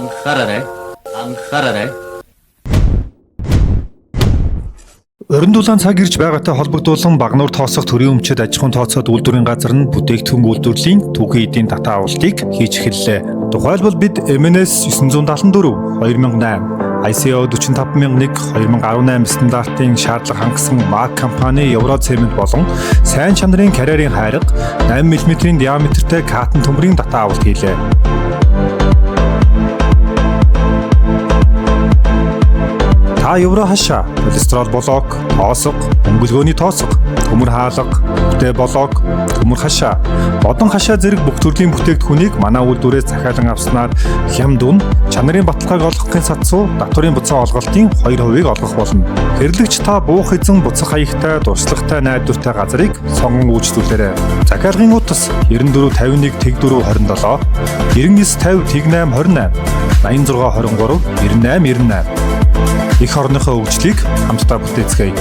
Анхаараарай. Анхаараарай. Орон дулаан цаг ирж байгаатай холбогдуулан Багануур тоосох төрийн өмчид аж ахуйн тооцоод үйлдвэрийн газар нь бүтээгдэхүүн үйлдвэрлэлийн түүхий эдийн татаа авалтыг хийж эхэллээ. Тухайлбал бид MNS 974 2008, ICO 45001 2018 стандартын шаардлага хангасан MAC компани Евро цемент болон сайн чанарын карьерийн хайрга 8 мм-ийн диаметртэй катон төмрийн татаа авалт хийлээ. Та евро хашаа, холестерол блок, тоосго, өнгөлгөөний тоосго, төмөр хаалга, бүтээ блок, төмөр хашаа, бодон хашаа зэрэг бүх төрлийн бүтээгдэхүүнийг манай үйлдвэрээс захиалан авснаар хямд үн, чанарын баталгааг олгохын сацуу татварын буцаан олголтын 2%-ийг олгох болно. Хэрэглэгч та буух эзэн буцах хаягтай, туршлагатай, найдвартай газрыг сонгон үйлчлүүлээрэй. Захиалгын утас 94 51 04 27, 99 50 08 28, 86 23 98 98. Эх орныхоо хөгжлийг хамтдаа бүтээцгээе.